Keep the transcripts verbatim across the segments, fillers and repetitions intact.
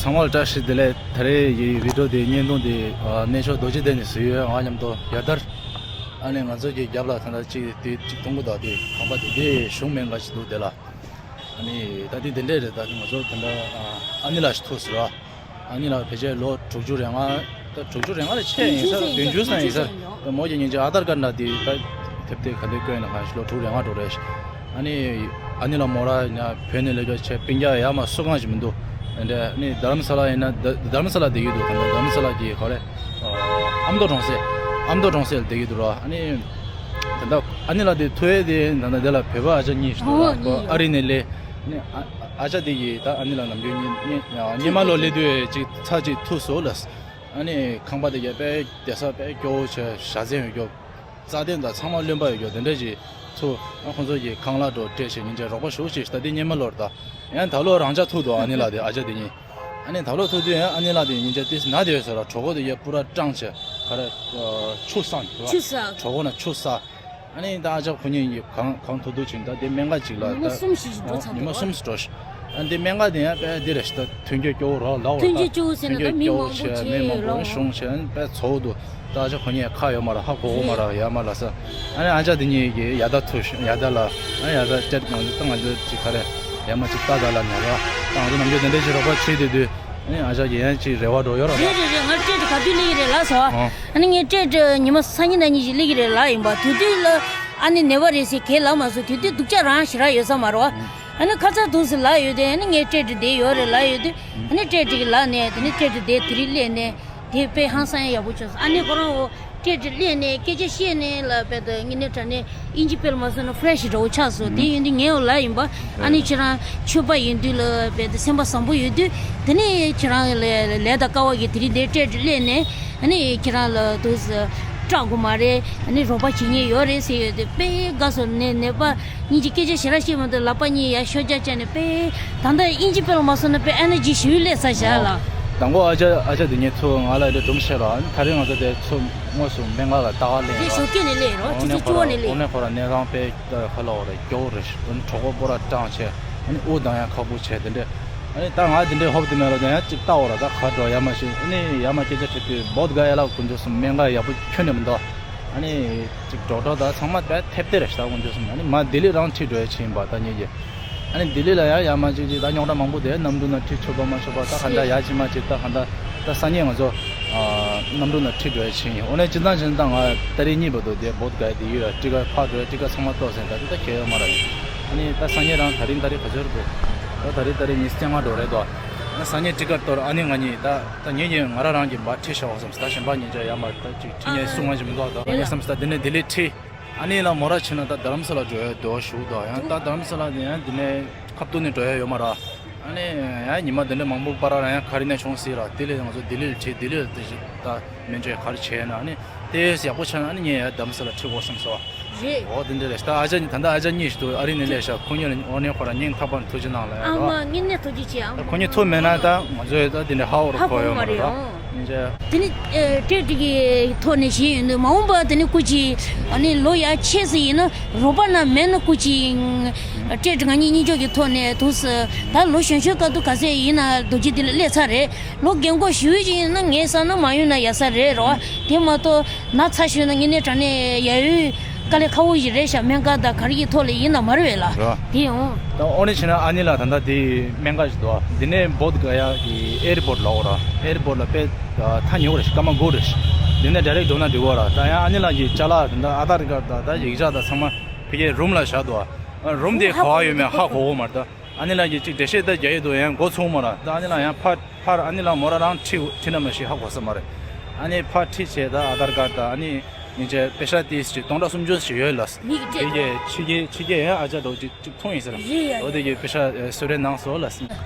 ཚང་མ་ལ་བཀྲ་ཤིས་བདེ་ལེགས། ད་རེས་ཡི་བི་ཌི་ཡོ་དེ་བརྙན་ཐུང་དེ་ཨ་གནས་མཆོག་རྡོ་རྗེ་གདན་ནས་བཟོས་ཡོད། ང་མཉམ་དུ་ཡར་དར། ཨ་ནི་ང་ཚོ་གི་རྒྱབ་ལ་ད་ལྟ་གཅིག་དེ་གཅིག་མཐོང་གི་འདུག་དེ་ཁང་པ་དེ་དེ་གཞུང་མེད་འགའ་ཞིག་འདུག་དེ་ལ། ཨ་ནི་ད་དེ་དེ་འདྲས་རེད། ད་དེ་ང་ཚོ་ད་ལྟ་ཨ་ནི་ལགས་ཤིག་ཐུག་ཟེར་བ། ཨ་ནི་ལགས་ཕལ་ཆེར་ལོ་དྲུག་ཅུ་རེ་ལྔ། ད་དྲུག་ཅུ་རེ་ལྔ་ལས་ཆེ་ཡིན་ས་རེད། བདུན་ཅུ་ཙམ་ཡིན་ས་རེད། ད་མོ་གི་སྙིང་རྗེ། ཨ་དར་ཀར་ན་དེ་ད་དེབ་དེ་ག་དེ་བསྐོན་ན་གང་ཞིག་ལོ་དྲུག་རེ་ལྔ་འགྲོ་རེད། ཨ་ནི་ཨ་ནི་ལགས་མོ་ར་ཡིན་ན་བོད་ནས་སླེབས་ཀྱོག་བྱས་སྤུན་ཀྱག་ཡར་མར་སུ་གང་ཞིག་མི་འདུག་དེ་འདྲས། ཨ་ནི་དྷ་རམ་ས་ལ་ཡིན་ན་དྷ་དྷ་རམ་ས་ལ་བསྡད་ཀྱི་འདུག་ད་ལྟ་དྷ་རམ་ས་ལ་གི་ག་རེ་ཨ་ཨ་མདོ་གྲོང་གསེབ། ཨ་མདོ་གྲོང་གསེབ་ལ་བསྡད་ཀྱི་འདུག་ར། ཨ་ནི་ད་ལྟ་ཨ་ནི་ལགས་དེ་ཐུག་ཡས་དེ་ད་ལྟ་དེ་ལ་བོད་པ་ཨ་ཅག་གཉིས་ཤིག་འདུག་ཨོ་ར། ཨ་རི་ནས་སླེབས། ཨ་ནི་ཨ་ཨ་ཅག་དེ་གིས་ད་ཨ་ནི་ལགས་ནམ་རྒྱུན་སྔོན་སྔོན་མ་ལོ་སླེབས་དུས་ཅིག་ཚར་གཅིག་ཐུག་སོང་ལགས། ཨ་ནི་ཁང་པ་དེ་ག་དཔེ་བསྡད་ས་དཔེ་སྐྱོ་བོ་བྱས། བཞའ་ཚན་ཡོད་ཀྱོག་རྩྭ་གདན་དང་ཚང་མ་རློན་པ་ཡོད་ཀྱོག་དེ་འདྲས་ཅིག་ཐུག་ཨ་ཁོང་ཚོ་གི་ཁང་གླ་འདྲ་སྤྲད་བྱས་ཉིན་རྗེས་རོགས་པ་ཞུ་ཅིག་ད་དེ་སྔོན་མ་ལོར་ད། ཡང་ད་ལོ་རང་ཅག་ཐུག་འདུག་ཨ་ནི་ལགས་དེ་ཨ་ཅག་དེ་གཉིས། ཨ་ནི་ད་ལོ་ཐུག་དུས་ཡང་ཨ་ནི་ལགས་དེ་ཉིན་རྗེས་ཏིས་ན་དེ་བས་ཟེར་ར། གྲོད་ཁོག་དེ་ཡ་པུ་ར་སྐྲངས་བྱས་ག་རེ་ཆུ་བསགས་འདུག་ཆུ་བསགས། གྲོད་ཁོག་ན་ཆུ་བསགས། ཨ་ནི་ད་ཨ་ཅག་ཁོ་གཉིས་ཡི་གང་གང་ཐུབ་ཐུབ་བྱས་ད་དེ་སྨན་ཁང་ཅིག་ལ་ཉི་མ་ད་གསུམ་ཞིག་འགྲོ་ཨོ་ཚར་ཉི་མ་འདུག་གསུམ་ཞིག་འགྲོ་ཤག་ཨ་འདི་སྨན་ཁང་དེ་ཡང་དཔེ་འདི་རེད་ཤག་ད་ཐོན་སྐྱེད་སྐྱོ་བོ་རོགས་ལའོ་ཐོན་སྐྱེད་སྐྱོ་བོ་ཟེར་ན་ད་མི་མང་པོ་ཅིག་ཐོན་སྐྱེད་སྐྱོ་བོ་ལའོ་བྱས་སྨན་མང་པོ་ཞིག་བྱས་དཔེ་ཚོགས་འདུག་ད་ཨ་ཅག་ཁོ་གཉིས་ཁ་ཡོད་མ་རེད། ཧ་གོ་གོ་མ་རེད། ཡ་མ་ལ་ས། ཨ་ནི་ཨ་ཅག་དེ་གཉིས་ཀྱིས་ཡ་ད་ཐུག་ཤག་ཡ་ད་ལ་ཨ་ཡ་ད་ཅད་ང་ཚོ་ད་ང་ཚོ་ཅིག་ག་རེ་ཡ་མ་ཅིག་ད་ད་ལ་ཉར་བ་ད་ང་ཚོ་ནམ་རྒྱུན་དེ་འདྲ་ཅིག་རོགས་པ་བྱེད་དུས་དུས། ཨ་ནི་ཨ་ཅག་གི་ཡང་ཅིག་རེ་བ་འགྲོ་ཡོད་ར། རེད་རེད་རེད། ང་སྤྲད་དེ་ག་དུས་སླེབས་ཀྱི་རེད་ལགས་སོ། ཨ་ནི་ངས་སྤྲད་དེ་ཉི་མ་སང་ཉིན་གནངས་ཉིན་ཞིག་སླེབས་ཀྱི་རེད་ལབ་ཡིན་པ། དེ་དུས་ལ་ཨ་ནི་ནད་པ་རེད་ཟེར་གང་ལབ་མ་སོང་། དེ་དུས་སྡུག་ཅག་རང་ཞེ་དྲག་ཡོད་ས་མ་རེད་བ། ཨ་ནི་ཁ་ཚ་དུས་སུ་ལབ་ཡོད་དེ། ཨ་ནི་ངས་སྤྲད་དེ་བསྡད་ཡོད་རེད་ལབ་ཡོད་དུས། ཨ་ནི་སྤྲད་དེ་གི་ལབ་ནས་དེ་ནི་སྤྲད་དེ་བསྡད་དེ་རིང་སླེབས་ནས་དེ་དཔེ་ཧང་སང་ཡག་པོ་བྱུང་སོང་། ཨ་ནི་ཁོ་རང་འོ། སྤྲད་དེ་སླེབས་ནས་སྐད་ཆ་བཤད་ནས་ལ་དཔེ་དེ་དངོས་གནས་དྲང་གནས་ཨིན་ཇི་དཔེ་ལ་མ་སོང་ན་ཕི་རེ་ཤི་འདྲ་བོ་ཆགས་སོང་། དེ་ཡིན་དུས་ངས་འོ་ལབ་ཡིན་པ། ཨ་ནི་ཁྱེད་རང་ཆོས་པ་ཡིན་དུས་ལ་དཔེ་དེ་སེམས་པ་བཟང་པོ་ཡོད་དུས། དེ་ནས་ཁྱེད་རང་ལ་ལས་དང་དཀའ་བ་གི་དེ་རིང་འདིར་སྤྲད་དེ་སླེབས་ནས་ཨ་ནི་ཁྱེད་རང་ལ་དུ་སྐྲག་དགོས་མ་རེད། ཨ་ནི་རོགས་པ་བྱེད་མཁན་ཡོད་རེད་ཟེར་ཡོད་དུས་དཔེ་དགའ་སོང་། ནས་ནད་པ་གཉིས་ཀྱིས་སྐད་ཆ་ཞེ་དྲག་བཤད་མ་འདུག་ལག་པ་གཉིས་ཡར་ཤོ་རྒྱག་བྱས་ནས་དཔེ་ད་ལྟ་ཨིན་ཇི་དཔེ་ལ་མ་སོང་ན་དཔེ་ཨེ་ནར་ཇི་ཞེ་པོ་སླེབས་ཚར་བཞག་ལ། དང་པོ་ཨ་ཅག་ཨ་ཅག་དེ་ངས་ཚུར་ང་ལ་འདི་སྒྲུང་བཤད་རོགས། ཨ་ནི་ད་རེས་ང་ཚོ་དེ་ཚུར་དངོས་སུ་སྨན་ཁང་ལ་ལྟ་ག་སླེབས་རེད། ཡིན་ཞོགས་ཀས་ནས་སླེབས་རོགས། ཆུ་ཚོད་བཅུ་པ་ནས་སླེབས། འོ་ནས་ཁོ་ར་གནས་སྟངས་དཔེ་ཁ་ལ་འོ་རེད། སྐྱོ་བོ་རེད། ཨ་ནི་གྲོད་ཁོག་པོ་ར་སྐྲངས་བྱས། ཨ་ནི་དབུགས་གཏོང་ཡ་ཁག་པོ་བྱས། དེ་འདྲས། ཨ་ནི་ད་ང་དེ་འདྲས་ཧོབ་དེ་མེད་ལ་དེ་ཡང་གཅིག་ལྟ་འོ་ར། ད་ག་འགྲོ་ཡ་མ་ཤེས། ཨ་ནི་ཡ་མ་སྐད་ཆ་དྲིས་དུས་བོད་ག་ཡ་ལ་དཀོན་མཆོག་གསུམ་སྨན་ཁང་ཡག་པོ་ཁྱོན་ནས་མི་འདུག་ཨ་ནི་གཅིག་ཌོག་ཊར་ད་ཚང་མ་དཔེ་ཐེབས་ཏེ་རེད་ཤག་ད་དཀོན་མཆོག་གསུམ། ཨ་ནི་མ་ལྡི་ལི་རང་ཁྲིད་འགྲོ་ཡ་ཆེ་ཡིན་པ་ད་ངེད་ཀྱི། ཨ་ནི་ལྡི་ལི་ལ་ཡ་ཡ་མ་ཅིག་ཅིག་ད་རྙོག་དྲ་མང་པོ་དེ་གནམ་གྲུ་ནང་ཁྲིད་ཆོག་པ་མ་ཆོག་པ་ད་ག་འདྲ་ཡ་ཅིག་མ་ཅིག་ད་ག་འདྲ་ད་སང་ཉིན་ང་ཚོ་ཨ་གནམ་གྲུ་ནང་ཁྲིད་འགྲོ་ཡ་ཆེ་ཡིན། འོ་ནས་སྤྱིར་བཏང་སྤྱིར་བཏང་ང་ཏ་རིག་གཉིས་བར་དུ་དེ་བོད་ག་ཡ་དེ་ཡོད་ཡ་ཊི་ཀཊ་ཕར་འགྲོ་ཡ་ཊི་ཀཊ་ཚང་མ་གཏོར་ཟིན། ད་དེ་ད་གལ་ཡོད་མ་རེད། ཨ་ནི་ད་སང་ཉིན་རང་ད་རིང་ད་རིང་ག་ཚོད་རེད་འདུག་ད་ད་རིང་ད་རིང་ཉི་ཤུ་རྩ་ལྔ་འགྲོ་རེད་དོ། ཨ་སང་ཉིན་ཊི་ཀཊ་གཏོར། ཨ་ནི་ང་གཉིས་ད་ད་ངེད་ཀྱིས་ང་རང་རང་གི་འབའ་ཁྲིད་བཞག་འོ་བསམ་སོང་། ད་གཞན་པ་ཉིན་ཆ་ཡ་མ་ད་ཅིག་ཁྲིད་མཁན་སུ་ང་ཞིག་མི་འདུག་ད་ངས་བསམ་སོང་། ད་འདི་ནས་ལྡི་ལི་ཁྲིད། ཨ་ནི་ལ་མོ་ར་ཕྱིན་ན་ད་རྡ་རམ་ས་ལ་འགྲོ་ཡ་འདུག་ཞུ་འདུག་ཡང་ད་རྡ་རམ་ས་ལ་ནས་ཡང་འདི་ནས་ཁ་ཐུག་ནས་འགྲོ་ཡ་ཡོད་མ་རེད། ཨ་ནི་ཡང་ཉི་མ་འདི་འདྲ་མང་པོ་པ་ར་ར་ཡང་ག་རེ་ནས་བྱུང་སྲིད་ར། དེ་ལས་ང་ཚོ་ལྡི་ལི་ལ་ཁྲིད། ལྡི་ལི་ལ་དེ་ད་སྨན་བཅོས་ག་རེ་བྱས་ན་ཨ་ནི་དེ་ཡག་པོ་ཆགས་ན་ཨ་ནི་ངས་ཡང་རྡ་རམ་ས་ལ་ཁྲིད་དགོས་བསམ་སོང་། རེད། འོ་དེ་འདྲ་རེད། ད་ཨ་ཅག་ད་ལྟ་ཨ་ཅག་གཉིས་ཤིག་འདུག་ཨ་རི་ནས་སླེབས་ཤག་ཁོ་གཉིས་ལ་འོ་ནས་ཁོ་ར་སྙིང་ཐག་པ་ནས་ཐུགས་རྗེ་གནང་ལ་ཡ་ཨ་མ་རོ། དངོས་གནས་ཐུགས་རྗེ་ཆེ་ཨ་མ། ཁོ་གཉིས་ཐུག་མེད་ན་ད་ང་ཚོས་ད་དེ་འདྲ་ཧ་གོ་རུ་ཧ་གོ་གོ་ཡོད་མ་མ་རེད་རེད། ཨོ། ཨིན་ཅེ། དེ་ནི་ཨེ་ཊེཊ་གི་ཐོག་ནས་བྱས་ཡོད་འདུག་མ་འོངས་པ་དེ་ནི་སྐུ་མཁྱེན་ཨ་ནི་ལོ་ཡ་ཆེ་ཙམ་ཡིན་ན་རོགས་པ་ན་མེད་ན་སྐུ་མཁྱེན་ཊེཊ་ང་གཉིས་གཉིས་ཆོག་གི་ཐོག་ནས་དུས་སུ་ད་ལོ་གཞོན་གཞོན་སྐབས་དུ་ག་ཚད་ཡིན་ན་རྡོ་རྗེ་གདན་ལ་སླེབས་ཚར་རེད། ལོ་རྒན་གོག་ཞུ་ཡི་ཅིག་ཡིན་ན་ངའི་བསམ་ན་མ་ཡོང་ན་ཡག་ས་རེད་རོ། དེ་མ་གཏོགས་ན་ཚ་ཞུས་ན་དངོས་གནས་དྲང་གནས་ཡ་ཡོད་དཀའ་ལས་ཁག་པོ་ཞིག་རེད་ཤག་སྨན་ཁང་དང་ག་རེ་གི་ཐོག་ལ་ཡིན་ན་མ་རེད་བས་ལ། རོ། དེ་ཡང་། ད་ཨོ་ནི་ཕྱིན་ན་ཨ་ནི་ལ་ད་ལྟ་དེ་སྨན་ཁང་ཞིག་འདུག་འདི་ནས་བོད་ག་ཡ་གི་ཨེར་པོར་ལ་འོ་ར། ཨེར་པོར་ལ་དཔེ་ཐག་ཉེ་བོ་རེད། སྐར་མ་དགུ་རེད། འདི་ནས་ཌའི་རེག་འགྲོ་ན་འགྲིག་གོ་ར། ད་ཡང་ཨ་ནི་ལ་གི་ཅ་ལག་ད་ལྟ་ཨ་དྷར་ཀར་ད་ད་ཡིག་ཆ་ད་ཚང་མ་ཕ་གིའི་རུམ་ལ་བཞག་འདུག་རུམ་དེ་ག་བ་ཡོད་མེད་ཧ་གོ་གོ་མ་རེད། ད་ཨ་ནི་ལ་གི་ཅིག་འགྲེལ་བཤད་ད་རྒྱག་ཡས་འདུག་ཡང་མགོ་ཚོས་མ་ར། ད་ཨ་ནི་ལ་ཡང་ཕར་ཕར་ཨ་ནི་ལ་མོ་ར་རང་ཁྲིད་ཁྲིད་ན་མ་ཤེས་ཧ་གོ་ས་མ་རེད། ཨ་ནི་ཕར་ཁྲིད་བྱས་ད་ཨ་དྷར་ཀར་ད་ཨ་ནི་ཉིན་བྱས་པེ་ཤ་ཏིས་ཅིག་སྟོང་ཕྲག་སུམ་ཅུ་ཞིག་ཡོད་ལ། མིག་དེ་སྤྲད་གི་ཕྱི་རྒྱལ་ཕྱི་རྒྱལ་ཡང་ཨ་ཅག་འགྲོ་ཅིག་ཅིག་མཐོང་ཡིན་ཟེར། རེད་ཡ། འོ་དེ་གི་པེ་ཤ་གསོལ་རས་གནང་སོང་ལ། ད་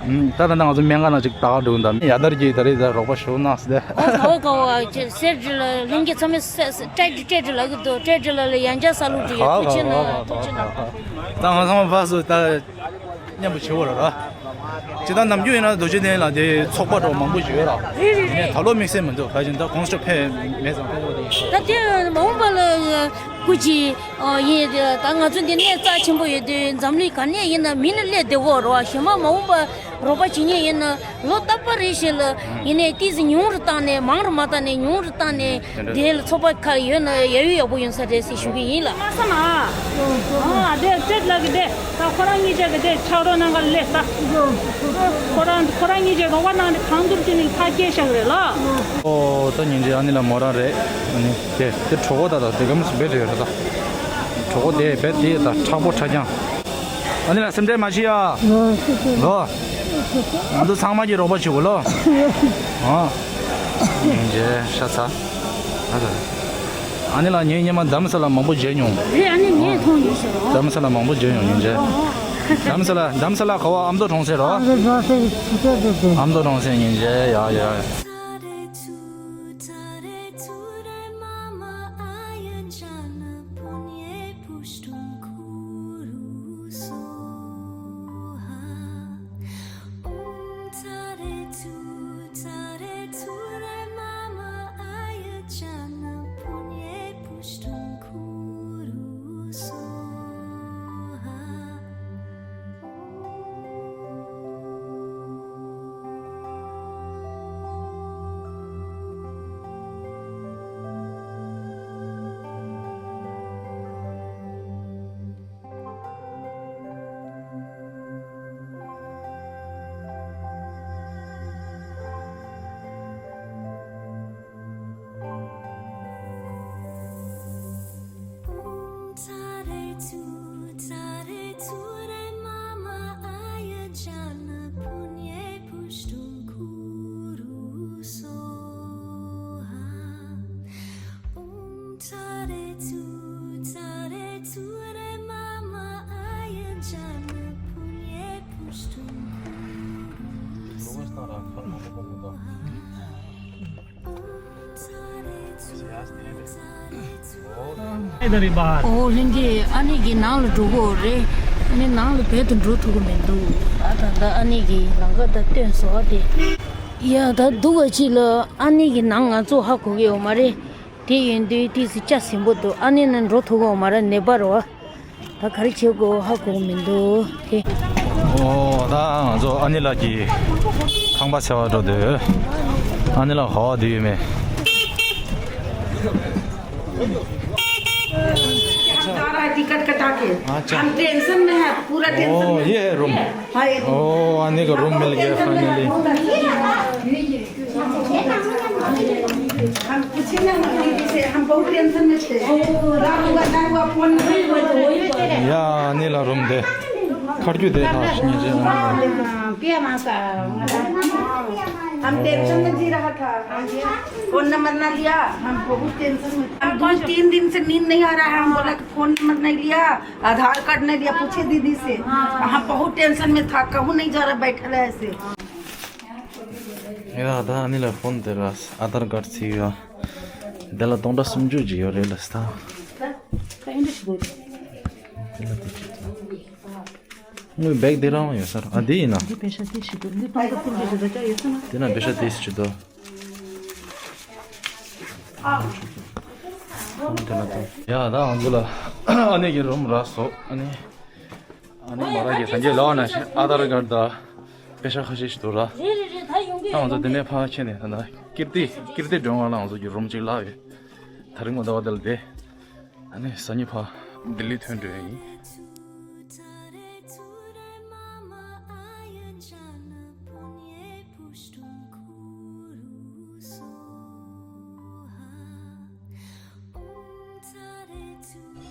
ད་ལྟ་ང་ཚོ་སྨན་ཁང་ནང་ཅིག་ད་ག་འགྲོ་གི་འདུག་ཡར་དར་གྱིས་ད་རེས་ད་རོགས་པ་ཞུ་གནང་ཟེར། ཨོ་ག་བ་ག་བ་ཅེ་སེར་ཏྲི་ལ་ལྷན་རྒྱས་ཚང་མས་སེ་སེ་ཏྲེ་ཏྲི་ཏྲེ་ཏྲི་ལ་གི་འདུག་ཏྲེ་ཏྲི་ལ་ལ་ཡང་བསྐྱར་ས་ལུགས་ཏྲི་ཡོད། ཐུགས་ཆེ་གནང་ཐུགས་ཆེ་གནང་། ད་ང་ཚང་མ་བར་སུ་ད་མཉམ་པོ་བྱེད་དགོས་ར། ཇི་ལྟར་ནམ་རྒྱུན་ཡིན་ན་རྡོ་རྗེ་གདན་ལ་དེ་ཚོགས་པ་འདྲ་མང་པོ་ཞིག་ཡོད་ར། རེད་རེད་རེད། ངས་ད་ལོ་དམིགས་བསལ་མི་འདུག་ད་ཅིང་ད་གོང་ཞོ་ཕེབས་མེད་ཙང་ཕེབས་དགོས་དེ་ཡིན། ད་དེ་མ་འོངས་པ་ལ་སྐུ་མཁྱེན་ཡིན། ད་ང་ཚོ་འདི་གནས་རྩ་ཆེན་པོ་ཡོད་དུས་འཛམ་གླིང་ག་ནས་ཡིན་ན་མི་ནི་སླེབས་བསྡད་ཡོད་རེད་བ། གཞན་པ་མ་འོངས་པ་ རོགས་པ་བྱེད་མཁན་ཡིན་ན་ལོ་རྟག་པར་རེ་བཞིན་ལ་ཡིན་ནའི་ཏིས་ཉུང་རུ་བཏང་ནས་མང་རུ་མ་བཏང་ནས་ཉུང་རུ་བཏང་ནས་དེ་ལ་ཚོགས་པ་ཁག་ཡོད་ན་ཡག་ཡོད་ཡག་པོ་ཡོང་ས་རེད་ཟེར་ཞུ་གི་ཡིན་ལ། མ་ས་ན། ཨ་དེ་སྤྲད་ལ་གི་དེ་ད་ཁོ་རང་གཉིས་ཆ་གི་དེ་ཆག་རོགས་གནང་ག་ལས་ད། ཁོ་རང་ཁོ་རང་གཉིས་ཆ་རོགས་པ་གནང་དེ་གང་ཐུབ་ཅི་ནི་ཕ་སྐད་བཤད་གི་རེད་ལ། ཨོ་ད་ཉིན་རྗེ་ཨ་ནི་ལ་མོ་རང་རེད། ཨ་ནི་དེ་དེ་གྲོགས་པོ་ད་ད་དེ་གམ་སུ་བེད་རེད་ར་ད། གྲོགས་པོ་དེ་བེད་དེ་ད་མཁྲེགས་པོ་མཁྲེགས་རྐྱང་། ཨ་ནི་ལ་སེམས་ཁྲལ་མ་བྱེད་ཡ། ལོ། ང་ཚོ་ཚང་མ་གྱིས་རོགས་པ་བྱེད་དགོས་ལོ། ཨ། ཡིན་རྗེས་ཤ་ཚ། ཨ་ཚ། ཨ་ནི་ལ་ངས་སྔོན་མ་རྡ་རམ་ས་ལ་མང་པོ་མཇལ་མྱོང་། རེད། ཨ་ནི་ངས་མཐོང་ཡོད་ཟེར་རོ། རྡ་རམ་ས་ལ་མང་པོ་མཇལ་མྱོང་ཡིན་རྗེས། རྡ་རམ་ས་ལ་རྡ་རམ་ས་ལ་ག་བ་ཨ་མདོ་གྲོང་གསེབ་རོ། ཨ་མདོ་གྲོང་གསེབ་ཡིན་རྗེས་ཡ་ཡ། ཨོ་ལྷན་རྒྱས་ཨ་ནེ་གི་ནང་ལ་འགྲོ་གི་ཡོད་རེད། ཨ་ནེ་ནང་ལ་རྦད་དེ་འགྲོ་ཐུབ་ཀྱི་མི་འདུག་ཨ་ད་ད་ཨ་ནེ་གི་ལམ་ཁ་ད་སྟོན་སོང་ཨ་དེ། ཡ་ད་འདུག་ག་ཅིག་ལ་ཨ་ནེ་གི་ནང་ང་ཚོ་ཧ་གོ་གི་ཡོད་མ་རེད། དེ་ཡིན་དུས་ཏིས་སི་ལྕགས་ཟིན་པོ་འདུག་ཨ་ནེ་ནང་འགྲོ་ཐུབ་ཀྱི་ཡོད་མ་རེད། ནད་པ་རེད་བ། ད་ག་རེ་བྱེད་དགོས་ཧ་གོ་གི་མི་འདུག་དེ། ཨོ་ད་ང་ཚོ་ཨ་ནེ་ལགས་ཀྱི་ཁང་པ་ཟེར་བ་འགྲོ་འདོད། ཨ་ནེ་ལགས་ག་བ་འདུག་ཡོད་མེད། आ रहा है टिकट कटा के। अच्छा। हम टेंशन में है, पूरा टेंशन ओ, में। ये है रूम। हाँ, ये रूम। ओ, आने का रूम मिल गया फाइनली। हम पूछे ना दीदी से, हम बहुत टेंशन में थे। क्या हुआ, क्या हुआ, फोन नहीं हुआ तो वही पर है। ཡ་ཨ་ནེ་ལ་རུམ་དེ། ཁར་རྒྱུ་དེ་ཐག་ཤིང་རྗེ། हाँ, पिया माँ का। हम टेंशन में जी रहा था। फोन नंबर ना लिया, हम बहुत टेंशन में। हम दो तीन दिन से नींद नहीं आ रहा है, हम बोला कि फोन नंबर नहीं लिया, आधार कार्ड नहीं लिया, पूछे दीदी से। हम बहुत टेंशन में था, कहूँ नहीं जा रहा, बैठल है ऐसे। ཡ་ད་ཨ་ནེ་ལ་ཕོན་དེ་ར་ཨ་དར་ཀར་ཚིག་ཡོད། དེ་ལ་སྟོང་ཕྲག་སུམ་ཅུ་ཅིག་ཡོད་རེད་ལ་སྟ། དེ་ལ་དེ་ཅི་ཚོ། ངའི་བེག་དེ་རང་ཡོད་སར། ཨ་དེ་ཡིན་ན། འདི་པེ་ཤ་དེ་ཞིག་འདུག་འདི་སྟོང་ཕྲག་སུམ་ཅུ་ཞིག་འདུག་ཅག་ཡོད་ས་ན། དེ་ན་པེ་ཤ་དེ་ཞིག་འདུག་དེ་ན་དང་། ཡ་ད་ང་ཚོ་ལ་ཨ་ནེ་གི་རུམ་རག་སོང་ཨ་ནེ། ཨ་ནེ་མ་ར་གི་ད་གྱེས་ལོག་ན་ཨ་དར་ཀར་ད་པེ་ཤ་ཁ་ཤས་ཤིག་འདུག་ར། རེད་རེད་རེད། ད་ཡོང་གི་ད་ང་ཚོ་དེ་ནས་ཕར་ཁྱེར་ནས་ད་ད་ཀིརྟི་ཀིརྟི་སྒྲོལ་མ་ལ་ང་ཚོ་གི་རུམ་གཅིག་ལབ་ཡོད། ད་རིང་ང་ཚོ་བ་དེ་ལ་བསྡད། ཨ་ནེ་སང་ཉིན་ཕར་ལྡི་ལི་ཐོན་འགྲོ་ཡ་ཡིན།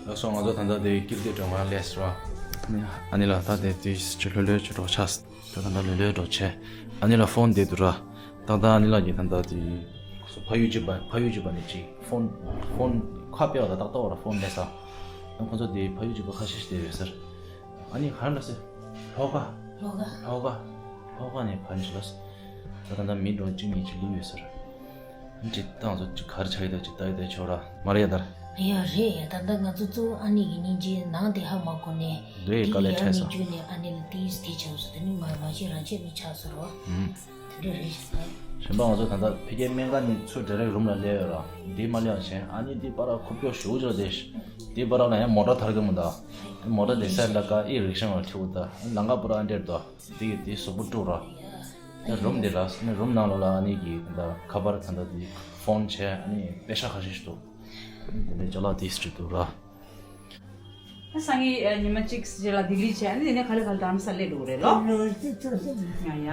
ལགས་སོ། ང་ཚོ་ད་ལྟ་དེ་ཀིརྟི་སྒྲོལ་མ་ལས་ར། ཨ་ནེ་ལ་ད་དེ་དུས་ཅི་ལྷོད་ལྷོད་ཅི་འགྲོ་ཆགས། ད་ད་ལྟ་ལྷོད་ལྷོད་འགྲོ་ཆེ། ཨ་ནེ་ལ་ཕོན་དེ་འདུག་ར། ཏག་ཏག་ཨ་ནེ་ལགས་ཀྱིས་ད་ལྟ་དེ་ཁོ་ཚོ་ཕ་ཡུལ་གཅིག་པ་ཕ་ཡུལ་གཅིག་པ་ནས་ཅིག་ཕོན་ཕོན་ཁ་ཕྱེ་བ་ད་ཏག་ཏག་བ་ར་ཕོན་མེད་ས། ཁོ་ཚོ་དེ་ཕ་ཡུལ་གཅིག་པ་ཁ་ཤས་ཤིག་བསྡད་ཡོད་ཟེར། ཨ་ནི་ག་རེ་འདྲ་ཟེར། ལྷོ་ཁ། ལྷོ་ཁ། ལྷོ་ཁ། ལྷོ་ཁ་ནས་ཕར་འཇུ་ལ། ད་ད་ལྟ་མི་འགྲོ་གཅིག་གཉིས་ཅིག་ལུས་ཡོད་ཟེར། ཨ་ནི་ཅིག་ད་ང་ཚོ་ཅིག་ག་རེ་ཆགས་ཡོད་ད་ཅིག་ལྟ་ཡོད་ད་ཆོག་ར་མ་རེད་ཡ་ད། ཡ་རེད་ཡ། ད་ལྟ་ང་ཚོ་གཙོ་བོ་ཨ་ནེ་གི་སྙིང་རྗེ་ནང་དེ་ཧ་མ་གོ་ནས། རེད། དཀའ་ལས་འཕྲད་སོང་། ཨ་ནེ་བརྒྱུད་ནས་ཨ་ནེ་ལ་དེ་དེ་བྱུང་སོང་། དེ་ནི་མ་མ་བྱས་རང་བྱས་མི་ཆགས་སོང་རོ། ཨུམ། དེ་འདྲ་རེད་ཤག་ས། བོད་པ་ང་ཚོ་ད་ལྟ་ཕ་གིའི་སྨན་ཁང་ནས་ཚུར་ཌའི་རེག་རུམ་ལ་སླེབས་ཡོད་ར། འདི་མ་སླེབས་པ་བྱས་ཨ་ནི་འདི་པར་ཁུག་ཀྱོག་ཞེ་པོ་ཅིག་ལ་བསྡད་ཤག་འདི་པར་ལ་ཡང་མོ་ཊ་དར་གི་མི་འདུག་མོ་ཊ་བསྡད་ས་ལ་ཀ་ཨི་རིག་ཤ་ང་ལ་ཁྲིད་འོ་ད་ལམ་ཁ་པུ་ར་ཨ་འདྲེར་འདུག་འདི་གི་འདི་གཟུགས་པོ་དཀྲུག་ར། རུམ་འདི་ར་རུམ་ནང་ལོགས་ལ་ཨ་ནི་གི་ད་ཁ་པར་ད་ལྟ་འདི་ཕོན་བྱས་ཨ་ནི་པེ་ཤ་ཁ་ཤས་ཤིག་འདུག་འདི་ནས་ཅ་ལག་འདི་སྤྲད་འདུག་ར། ཨ་སང་ཉིན་ཉི་མ་གཅིག་རྗེས་ལ་ལྡི་ལི་བྱས་ཨ་ནི་དེ་ནས་ག་ལེ་ག་ལེ་དྷ་རམ་ས་ལ་སླེབས་འགྲོ་གི་རེད་ལོ། ལོ་རེ་ཚོ་ཚོ་ཡ་ཡ།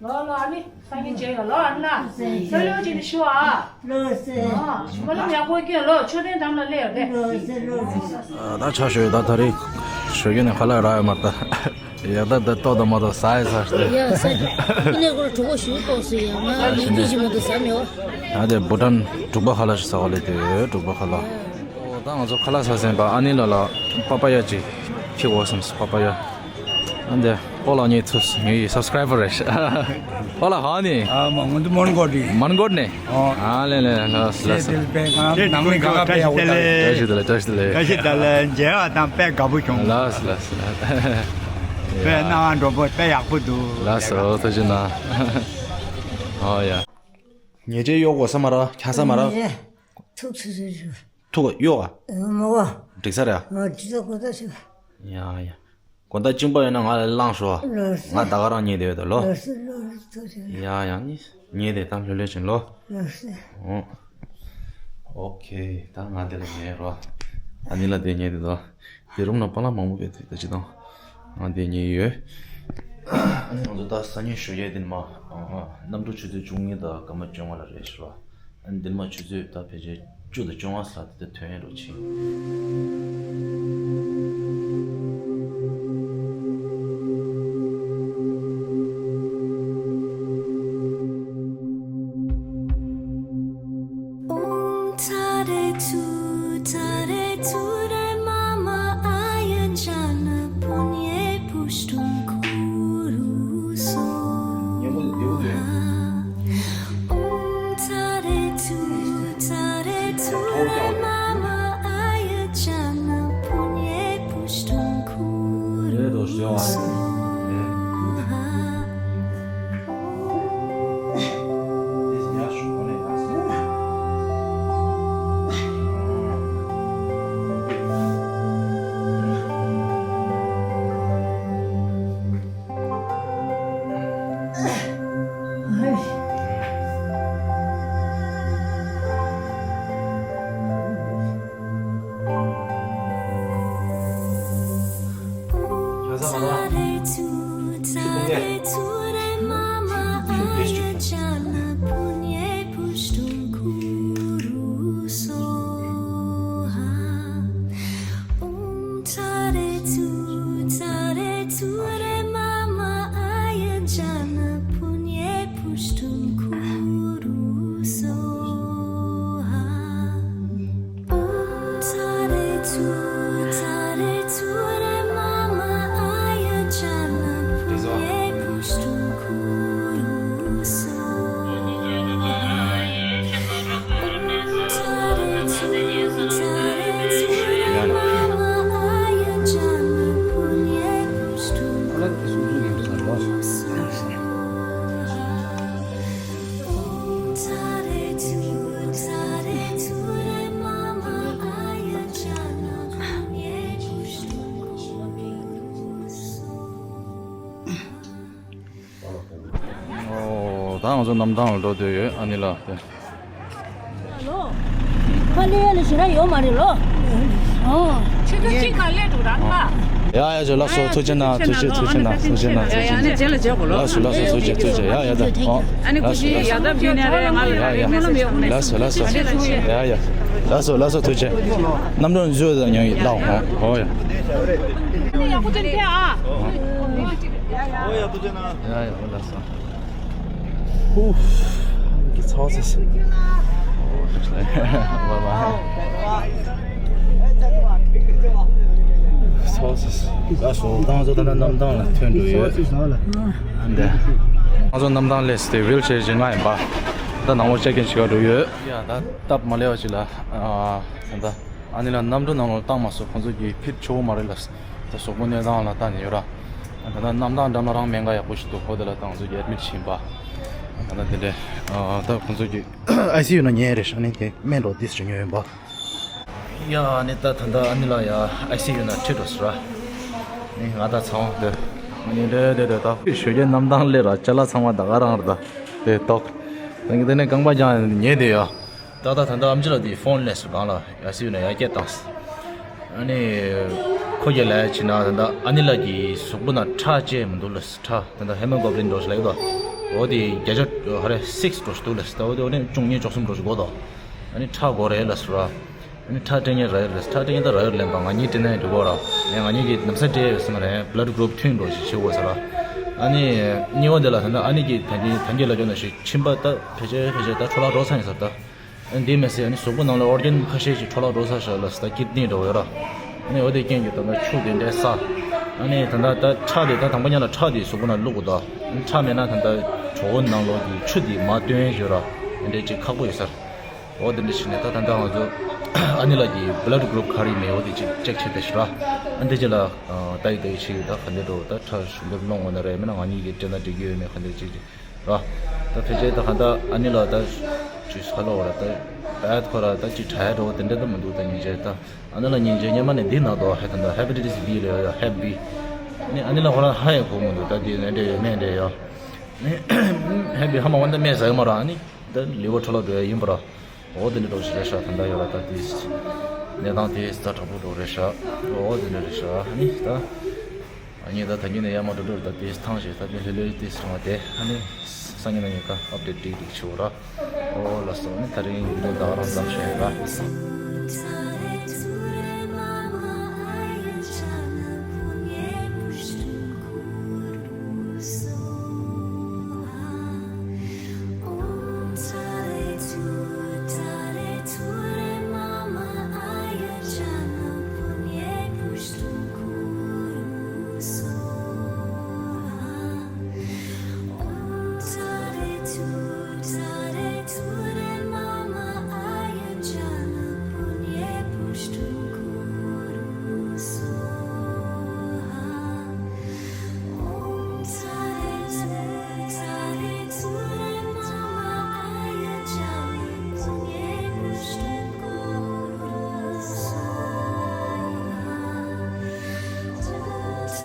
ལོ་ལོ་ཨ་ནི་སང་ཉིན་མཇལ་ཡོང་ལོ་ཨ་ནི་ལ། ལོ་ལོ་ཅིག་ནས་ཞུ་ཨ། ལོ་སེ། ཨ་ཞུ་བ་ལམ་ཡག་པོ་སྐྱོན་ལོ་ཆོས་ལྡན་དྷ་རམ་ལ་སླེབས་ཡོང་དེ། ལོ་སེ་ལོ་སེ། ད་ཆ་ཞོ་ད་ད་རེས་ཞོ་ཡོད་ནས་ཁ་ལག་རག་ཡོད་མ་རེད་ད། ཡག་ད་ད་ཏོག་ད་མ་ཏོག་ཟ་ཡི་ཟ་ཞིག་ཡ་ས་ཀི་ལེ་གོར་གྲོགས་པོ་ཞུ་ཏོག་སུ་ཡ་ང་མི་དུས་ཞིག་མ་ཏོག་ཟ་མེད་བ། ཡ་དེ་བྷུ་ཊན་འབྲུག་པ་ཁ་ལག་ཞིག་ཟ་བ་ལས་དེ་འབྲུག་པ་ཁ་ལག་ཨོ་ད་ང་ཚོ་ཁ་ལག་ཟ་སེམས་པ་ཨ་ནི་ལ་ལ་པ་པ་ཡ་ཅིག་ཁྱི་འོ་སམ་པ་པ་ཡ། ཨ་འདི་ཨོ་ལ་ཉེ་ཚུ་ངའི་སབ་སི་ཀ་རའི་བར་རེད། ཨོ་ལ་ཧ་ནི། ཨ་མ་ང་ཚོ་མོན་གྷོ་རེད། མོན་གྷོ་ནས། ཨོ། ཨ་ལེ་ལེ་ལ་ལ་ལ། དེ་དེ་དཔེ་གང་ནང་མི་གང་ག་དཔེ་ཡག་པོ་ད། བཀྲ་ཤིས་བདེ་ལེགས་བཀྲ་ཤིས་བདེ་ལེགས། བཀྲ་ཤིས་བདེ་ལེགས་མཇལ་བ་དང་དཔེ་དགའ་པོ་བྱུང་། ལགས་སོ་ལགས་སོ་ལགས། དཔེ་སྣང་བ་འགྲོ་པོ་དཔེ་ཡག་པོ་འདུག་ལགས་སོ་ཐུགས་རྗེ་གནང་། ཨོ་ཡ། ཉེས་ཆད་གཡོག་དགོས་ས་མ་ར་ཁྱ་ས་མ་ར། ཐུག་ཐུག་ཐུག་ཐུག་ཐུག་གཡོག་ག་མ་གོ་འགྲིག་ས་རེད། ང་འདི་ཚོ་གོ་ད་ཤི། ཡ་ཡ། དགོང་དག་གཅིན་པ་ཡོད་ན་ང་ལ་བླངས་ཤོག་ལགས་སོ། ང་ད་ག་རང་ཉལ་བསྡད་ཡོད་ད་ལོ། ལགས་སོ་ལགས་སོ་ཐུགས་རྗེ་ཆེ། ཡ་ཡ་ནི་ཉལ་བསྡད་ད་ལྷོད་ལྷོད་བྱིན་ལོ། ལགས་སོ། ཨོ། ཨོ་ཁེ་ད་ང་འདི་ལ་ཉལ་རོགས། ཨ་ནི་ལ་དེ་ཉལ་བསྡད་དོ། དེ་རུམ་ན་པ་ལགས་མང་པོ་བས་དེ་ད་ཅི་དང་། ང་དེ་ཉལ་ཡོད། ཨ་ནི་ང་ཚོ་ད་སང་ཉིན་ཞོགས་ཀས་དེ་ནི་མ། གནམ་གྲུ་ཆུ་ཚོད་བཅུ་གཉིས་དང་སྐར་མ་བཅོ་ལྔ་ལ་རེད་ཤི་རོགས། ཨ་ནི་འདིར་མ་ཆུ་ཚོད་ད་ཕལ་ཆེར་བཅུ་དང་བཅོ་ལྔ་ལ་དེ་ད་ཐོན་ཡས་རོགས་ཆེ། ཨོཾ་ཏཱ་རེ་ཏུཏྟཱ་རེ་ཏུ་རེ་མ་མ་ཨཱ་ཡ་ཛྙཱ་ན་པུཎྙེ་པུཥྚ་ཏུ་ཀུ་རུ་སྭཱ་ཧཱ། ཨོཾ་ཏཱ་རེ་ཏུཏྟཱ་རེ་ཏུ་རེ་མ་མ་ཨཱ་ཡ་ཛྙཱ་ན་པུཎྙེ་པུཥྚ་ཏུ་ཀུ་རུ་སྭཱ་ཧཱ། ཨོཾ་ཏཱ་རེ་ཏུཏྟཱ་རེ་ཏུ་རེ་མ་མ་ཨཱ་ཡ་ཛྙཱ་ན་པུཎྙེ་པུཥྚ་ཏུ་ཀུ་རུ་སྭཱ་ཧཱ། ཨོ། ད་ང་ཚོ་གནམ་ཐང་ལ་འགྲོ་འདོད་ཡོད་ཨ་ནི་ལ་དེ། ཕ་ལེ་ཡ་ལེ་ཞེ་དྲག་ཡོད་མ་རེད་ལོ། ཨོ། ཆུ་ཚོད་གཅིག་ནང་སླེབས་འགྲོ་ར་ལ། ཡ་ཡ་ཇོ་ལགས་སོ་ཐུགས་རྗེ་གནང་ཐུགས་རྗེ་ཐུགས་རྗེ་གནང་ཐུགས་རྗེ་གནང་ཐུགས་རྗེ་གནང་། ལགས་སོ་ལགས་སོ་ཐུགས་རྗེ་ཐུགས་རྗེ་ཡ་ཡ་ད་ཨོ། ཨ་ནི་ཁོ་ཅི་ཡ་ད་བུ་ནས་རེད་ང་ལ་རེད་ལགས་སོ་ལགས་སོ་ཡ་ཡ། ལགས་སོ་ལགས་སོ་ཐུགས་རྗེ། གནམ་གྲུ་འཛུལ་ཡོད་ད་ཉང་ཡིན་ལགས་ཨོ་ཡ། ཨ་ནི་ཡག་པོ་ཅན་ཕེ་ཨ། ཡ་ཡ་ལགས་སོ། ཧུ། གི་ཚོགས་སི། ཚོགས་སི། ལགས་སོ་ད་ང་ཚོ་ད་ལྟ་གནམ་ཐང་ལ་ཐོན་འགྲོ་ཡོད། ཨ་འདི། ང་ཚོ་གནམ་ཐང་སླེབས་ཏེ་ཝིལ་ཅེར་བཞི་ལྔ་ཡིན་པ། ད་ནང་ལོགས་ཅེག་ཨིན་བྱེད་ག་འགྲོ་ཡོད། ཡ་ད་སྟབས་མ་ལེགས་པ་ཅིག་ལ་ཨ་ད་ལྟ། ཨ་ནི་ལ་གནམ་གྲུ་ནང་ལོགས་བཏང་མ་སོང་ཁོང་ཚོ་གིས་ཕིཊ་ཆོག་གི་མ་རེད་ལ། ད་གཟུགས་པོ་གནས་སྟངས་ལ་ལྟ་ནས་ཡོད་ར། ད་ལྟ་གནམ་ཐང་འགྲམ་ལ་རང་སྨན་ཁང་ཡག་པོ་ཞིག་འདུག་ཁོ་དེ་ལ་ད་ང་ཚོ་གིས་ཨེ་ཌི་མིཊ་བྱིན་པ། ད་ལྟ་དེ་འདྲས། ཨ། ད་ཁོང་ཚོ་གི་ཨའི་སི་ཡུ་ནང་ཉལ་རེད་ཤག་ནི་དེ་སྨན་རོ་དིས་ཅིག་ཉོས་ཡོད་པ། ཡ། ནི་ད་ད་ལྟ་ཨ་ནི་ལགས་ཡ་ཨའི་སི་ཡུ་ནང་ཁྲིད་འགྲོ་ཟེར་ར། ནི་ང་ད་ཚང་བ་འདི་ནི་འདྲ་འདྲ་འདྲ། ད་ཞོགས་ཀས་གནམ་ཐང་སླེབས་ར། ཅ་ལག་ཚང་མ་ད་ག་རང་རེད། ད་དེ་ཏོག་ད་གི་དེ་ནས་རྐང་པ་བརྐྱངས་ཉལ་བསྡད་ཡ། ཏག་ཏག་ད་ལྟ་ཨམ་ཆི་ལགས་དེའི་ཕོན་སླེབས་སོང་སྒང་ལ། ཨའི་སི་ཡུ་ནང་ཡར་སྐྱེལ་བཏང་། ཨ་ནི་ཁོ་གིས་ལབ་ཡ་བྱས་ན་ད་ལྟ་ཨ་ནི་ལགས་ཀྱི་གཟུགས་པོ་ནང་ཁྲག་ཅིག་མི་འདུག་ལབ། ཁྲག་ད་ལྟ་ཧེ་མོ་གོ་བི་ལིན་འདྲ་ཞིག་ལབ་ཀྱི་འདུག་འོ་དེ་བརྒྱ་ཆ་ཧ་རེ་སིགས་འདྲ་ཞིག་འདུག་ལབ། ད་འོ་དེ་འོ་ནི་བཅུ་གཉིས་བཅུ་གསུམ་འདྲ་ཞིག་དགོས་འདུག་ཨ་ནི་ཁྲག་དགོས་རེད་ལབ་སོང་ར། ཨ་ནི་ཁྲག་སྤྲད་མཁན་རག་ཡོད་རེད། ཁྲག་སྤྲད་མཁན་ད་རག་ཡོད་རེད་ལབ་པ། ང་གཉིས་སྤྲད་ན་ཡང་འགྲིག་གོ་ར། ངས་ང་གཉིས་ཀྱིས་ལམ་སང་སྤྲད་ཡོད་ཟེར་ན་རེད། བླཌ་གུ་རུབ་མཐུན་འདྲ་ཞིག་བྱེད་དགོས་ཟེར་ར། ཨ་ནི་གཉིས་པ་དེ་ལ་ད་ལྟ་ཨ་ནི་གིས་ད་གིན་ད་གིན་ལབ་རྒྱུ་ནང་བཞིན་མཆིན་པ་ད་ཕལ་ཆེར་ཕལ་ཆེར་ད་འཕྲོ་བརླག་འགྲོ་ཚར་ཡིན་ཟེར། ད་འདི་མེད་ཟེར། ཨ་ནི་གཟུགས་པོ་ནང་ལ་ཨོར་གན་ཁ་ཤས་ཅིག་འཕྲོ་བརླག་འགྲོ་ཚར་ཤག་ལབ་སོང་། ད་ཀིཌ་ནི་འདྲ་བོ་ཡོད་ར། ཨ་ནི་འོ་དེ་རྐྱེན་གྱིས་ད་ལྟ་ཆུ་དེ་འདྲས་བསགས། ཨ་ནི་ད་ལྟ་ད་ཁྲག་དེ་ད་དང་པོ་ཉིད་ལ་ཁྲག་དེ་གཟུགས་པོ་ནང་བླུག་དགོས་འདུག་ཨ་ནི་ཁྲག་མེད་ན་ད་ལྟ་གྲོད་ཁོག་ནང་ལོགས་ཀྱི་ཆུ་དེ་མར་བཏོན་ཡོད་ར། དེ་འདྲས་ཅིག་ཁག་པོ་ཡོད་ས་རེད། འོ་དེ་འདྲ་བྱས་ནས་ད་ད་ལྟ་ང་ཚོ་ཨ་ནི་ལགས་ཀྱི་བླཌ་གུ་རུབ་ག་རེ་ཡིན་མིན་འོ་དེ་ཅིག་ཅེག་བྱས་བསྡད་ཤག་ར། ཨ་འདི་ཅིག་ལ་ལྟ་ཡི་ལྟ་ཡི་བྱེད་ཀྱི། ད་ག་འདྲས་འདྲ་བོ། ད་ཁྲག་ཞུ་འདེབས་སློང་དགོས་ན་རེད། མིན་ན་ང་གཉིས་ཀྱིས་སྤྲད་ན་འགྲིག་གི་ཡོད་མེད་ག་འདྲས་ཅིག་རེད་ར། ད་ཕལ་ཆེར་ད་ག་ད་ཨ་ནི་ལགས་ད་ཅིག་ཧ་ལོ་བ་ར། ད་ད་ཁོ་ར་ད་ཅིག་དྲག་ཡ་འདྲ་བོ་དེ་འདྲས་ད་མི་འདུག་ད་སྙིང་རྗེ། ད་ཨ་ནི་ལགས་སྙིང་རྗེ། སྔོན་མ་ནས་འདི་ན་དོ་ཧེ་ད་ད་ཧེ་པ་ཊའི་ཊི་སི་བི་རེད་ཡ། ཧེ་པ་བི། ནི་ཨ་ནི་ལགས་ཁོ་རང་ཧ་ཡང་གོ་མི་འདུག་ད་དེ་ནས་འདྲ་ཡོད་མེད་འདྲ་ཡ། ནི་ཧེ་པ་བི་ཧ་མ་གོ་ན་ད་སྨན་ཟ་ཡོད་མ་ར། ཨ་ནི་ད་ལི་ཝར་འཕྲོ་བརླག་འགྲོ་ཡ་ཡིན་པ་ར། འོ་དེ་འདྲས་འདྲ་བོ་ཞིག་རེད་ཤག་ད་ལྟ་ཡོད་ར། ད་དེ་གནས་སྟངས་དེ་ཛ་དྲག་པོ་འདྲ་བོ་རེད་ཤག་འོ་དེ་འདྲས་རེད་ཤག་ཨ་ནི་ད་ཨ་ནི་ད་ད་གིན་ནས་ཡར་མར་འགྲོ་འགྲོ་རེད། ད་དེ་ཐང་ཞིག་ད་དེ་ལྷོད་ལྷོད་དེ་སོང་བ་དེ། ཨ་ནི་སང་ཉིན་གནངས་ཉིན་ད་ཨབ་ཌེཊ་ཏིག་ཏིག་བྱེད་འོ་ར། འོ་ལགས་སོ། ཨ་ནི་ད་རིང་ཡིན་ན་ད་ག་རང་ཙམ་ཞིག་ཡིན་ར།